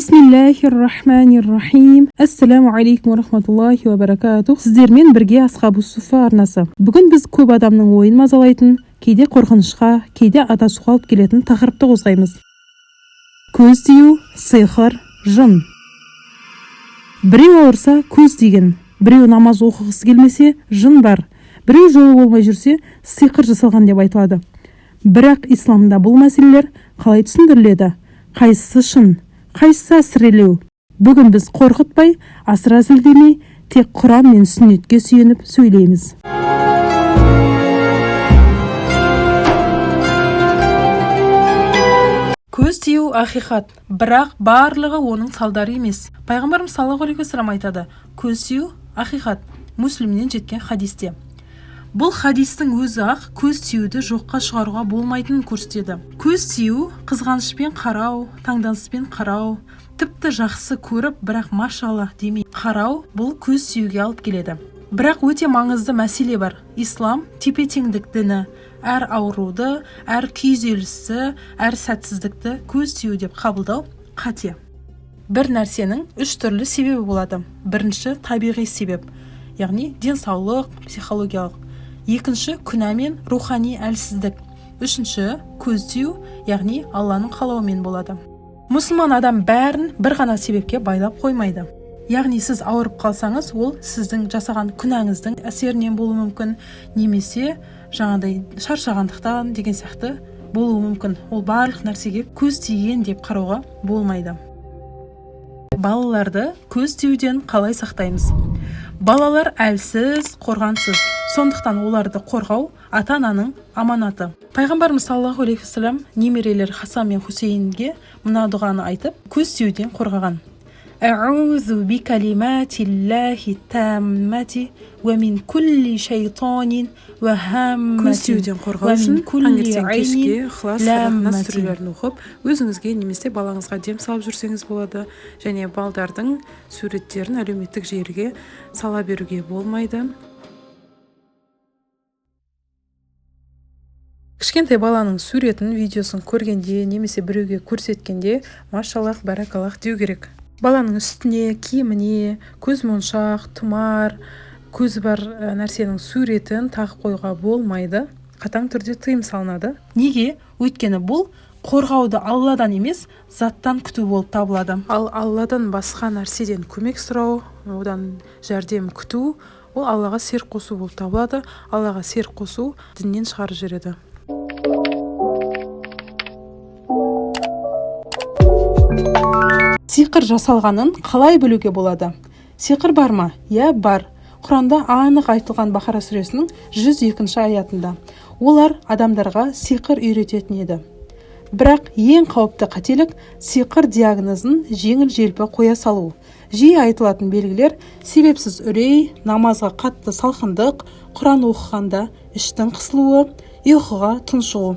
Бисмиллахир-рахманир-рахим. Ассаламу алейкум рахматуллахи ва баракатух. Сіздермен бірге Асхабу Суфа арнасы. Бүгін біз көп адамның ойын мазалайтын, кейде қорқынышқа, кейде адасуға алып келетін тақырыпты қозғаймыз. Көз тию, сиқыр, жын. Біреу ауырса, көз тиген, біреу намаз оқығысы келмесе, жын бар, біреу жолы болмай жүрсе, сиқыр жасалған деп айтылады. Бірақ исламда бұл мәселелер қалай түсіндіріледі? Қайсысы шын, қайсысы әсірелеу? Бүгін біз қорқытпай, асыра сілтемей, тек Құран мен сүннетке сүйеніп сөйлейміз. Көз тию ақиқат, бірақ барлығы оның салдары емес. Пайғамбарымыз саллаллаху алейхи уассалам айтады: көз тию ақиқат. Муслимнен жеткен хадисте. Бұл хадистің өзі ақ көз тиюді жоққа шығаруға болмайтынын көрсетеді. Көз тию қызғанышпен қарау, таңданыспен қарау, тіпті жақсы көріп, бірақ машаллах демей қарау, бұл көз тиюге алып келеді. Бірақ өте маңызды мәселе бар. Ислам тепе-теңдік діні. Әр ауруды, әр күйзелісті, әр сәтсіздікті көз тию деп қабылдау қате. Бір нәрсенің үш түрлі себебі болады. Бірінші табиғи себеп, яғни денсаулық, психологиялық. Екінші күнә мен рухани әлсіздік. Үшінші көз тию, яғни Алланың қалауымен болады. Мұсылман адам бәрін бір ғана себепке байлап қоймайды. Яғни сіз ауырып қалсаңыз, ол сіздің жасаған күнәңіздің әсерінен болуы мүмкін, немесе жаңағыдай шаршағандықтан деген сияқты болуы мүмкін. Ол барлық нәрсеге көз тиген деп қарауға болмайды. Балаларды көз тиюден қалай сақтаймыз? Балалар әлсіз, қорғансыз. Сондықтан оларды қорғау ата-ананың аманаты. Пайғамбарымыз саллаллаху алейхи уассалам немерелері Хасан мен Хусейнге мына дұғаны айтып, көз тиюден қорғаған. Әғузу бикалиматиллахи таммати уа мин кулли шайтанин уа хамматин. Көз тиюден қорғау үшін таңертең кешке Ықылас, Фалақ, Нас сүрелерін оқып, өзіңізге немесе балаңызға дем салып жүрсеңіз болады. Және балдардың суреттерін әлеуметтік желіге сала беруге болмайды. Кішкентай баланың суретін, видеосын көргенде немесе біреуге көрсеткенде машаллах, бәракаллах деу керек. Баланың үстіне, киіміне көзмоншақ, тұмар, көзі бар нәрсенің суретін тағып қоюға болмайды. Қатаң түрде тыйым салынады. Неге? Өйткені бұл қорғауды Алладан емес, заттан күту болып табылады. Ал Алладан басқа нәрседен көмек сұрау, одан жәрдем күту, ол Аллаға серік қосу болып табылады. Аллаға серік қосу діннен шығарып жібереді. Сиқыр жасалғанын қалай білуге болады? Сиқыр бар ма? Иә, бар. Құранда анық айтылған, Бақара сүресінің 102 аятында. Олар адамдарға сиқыр үйрететін еді. Бірақ ең қауіпті қателік сиқыр диагнозын жеңіл-желпі қоя салу. Жиі айтылатын белгілер: себепсіз үрей, намазға қатты салқындық, Құран оқығанда іштің қысылуы, ұйқыға тұншығу.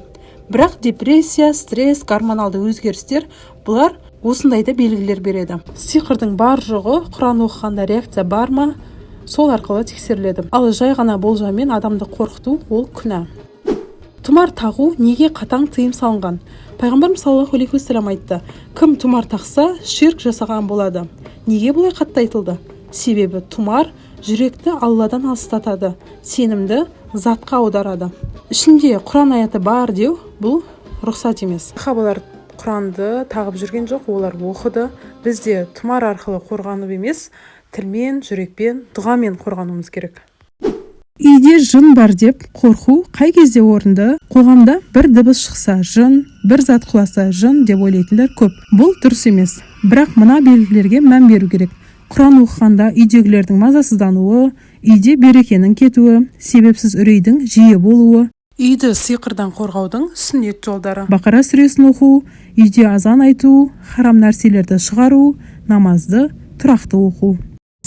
Бірақ депрессия, стресс, гормоналды өзгерістер, бұлар осындайда белгілер береді. Сиқырдың бар жоғы Құран оқығанда реакция бар ма, сол арқылы тексеріледі. Ал жай ғана болжаммен адамды қорқыту ол күнә. Тұмар тағу неге қатаң тыйым салынған? Пайғамбарымыз саллаллаху алейхи уассалам айтты: кім тұмар тақса, ширк жасаған болады. Неге бұлай қатты айтылды? Себебі тұмар жүректі Алладан алыстатады, сенімді затқа аударады. Ішінде Құран аяты бар деу бұл рұқсат емес. Сахабалар Құранды тағып жүрген жоқ, олар оқыды. Біз де тұмар арқылы қорғанып емес, тілмен, жүрекпен, дұғамен қорғануымыз керек. Үйде жын бар деп қорқу қай кезде орынды? Қоғамда бір дыбыс шықса жын, бір зат құласа жын деп ойлайтындар көп. Бұл дұрыс емес. Бірақ мына белгілерге мән беру керек. Құран оқығанда үйдегілердің мазасыздануы, үйде берекенің кетуі, себепсіз үрейдің жиі болуы. Үйді сиқырдан қорғаудың сүннет жолдары. Бақара сүресін оқу, үйде азан айту, харам нәрселерді шығару, намазды тұрақты оқу.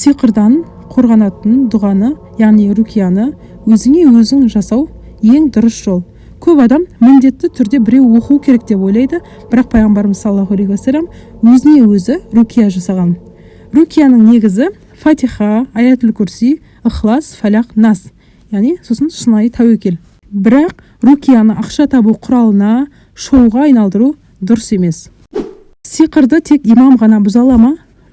Сиқырдан қорғанатын дұғаны, яғни рукияны өзіңе өзің жасау ең дұрыс жол. Көп адам міндетті түрде біреу оқу керек деп ойлайды, бірақ пайғамбарымыз саллаллаху алейхи уассалам өзіне өзі рукия жасаған. Рукияның негізі Фатиха, Аятул Курси, Ықылас, Фалақ, Нас, яғни сосын шынайы тәуекел. Бірақ рукияны ақша табу құралына, шоуға айналдыру дұрыс емес. Сиқырды тек имам ғана бұза ала ма?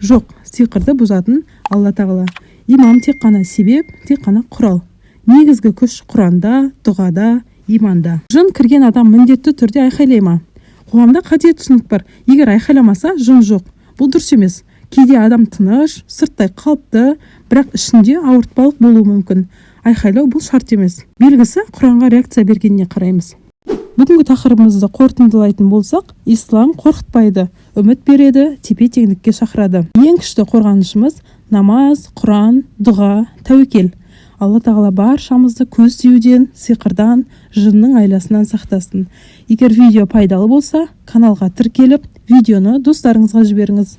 Жоқ, сиқырды бұзатын Алла Тағала. Имам тек қана себеп, тек қана құрал. Негізгі күш Құранда, дұғада, иманда. Жын кірген адам міндетті түрде айқайлай ма? Қоғамда қате түсінік бар: егер айқайламаса, жын жоқ. Бұл дұрыс емес. Кейде адам тыныш, сырттай қалыпты, бірақ ішінде ауыртпалық болуы мүмкін. Айқайлау бұл шарт емес. Белгісі Құранға реакция бергеніне қараймыз. Бүгінгі тақырыбымызды қорытындылайтын болсақ, ислам қорқытпайды, үміт береді, тепе теңдікке шақырады. Ең күшті қорғанышымыз – намаз, Құран, дұға, тәуекел. Алла Тағала баршамызды көз тиюден, сиқырдан, жынның айласынан сақтасын. Егер видео пайдалы болса, каналға тіркеліп, видеоны достарыңызға жіберіңіз.